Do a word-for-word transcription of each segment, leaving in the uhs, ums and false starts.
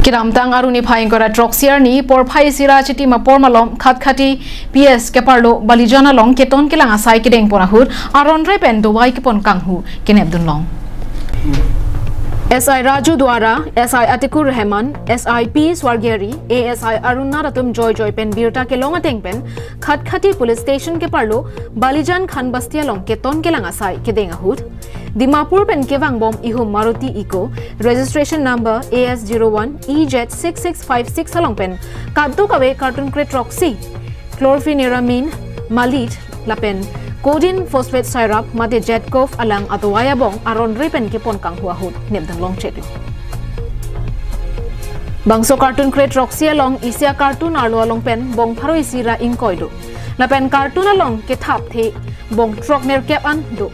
Kedamtang Arni phai ingkoi ra throksi arni porphai isi ra chitim apor malom Khatkhati P S keparlo Balijan along keton kelang asai kedeng pon ahut aron re pen dovai kepon kanghu kenep dunlong. S I Raju Duara, S I Atikur Rahman, S I P Swargeri, A S I Arun Nath atum joi joi pen birta kelong ateng pen Khatkhati Police Station keparlo Balijan Khan Basti along keton kelang asai kedeng ahut Dimapur pen kevang bom ihum Maruti Eeco, registration number A S zero one E Z six six five six along pen kadokave carton crate throksi, chlorphenyramine maleate lapen codeine phosphate syrup mate Jetcov alang adovai abong aron re pen kepon kanghu ahut nep dunlong cheklo. Bangso carton crate throksi along isi a-carton arlo along pen bong pharo isi ra ingkoi do. Lapen carton along kethap the bong throk nerkep an do.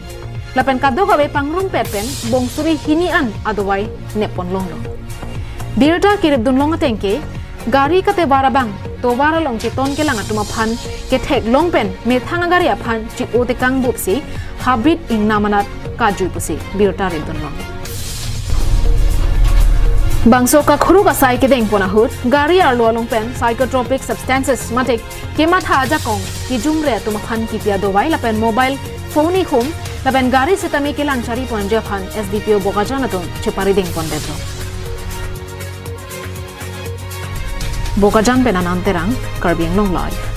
Lapen kadokave pangrumpet pen bong suri hini an adovai nep ponlonglo. Birta kerip dunlong ateng ke gari katebar abang tovar along keton kelang atum aphan ketheklong pen methang agari aphan chi-o tekang bupsi habit ingnam anat kajui pusi birta rip dunlong. Bangso kakhuruk asai kedeng pon ahut gari arlo along pen psychotropic substances mate kematha ajakong kejumre atum aphan kipi adovai lapen mobile phone ihum lapen gari sitame kelang chari ponji aphan S D P O Bokajan atum cheparideng pondetlo. Bokajan pen Anand Terang, Karbi Anglong Live.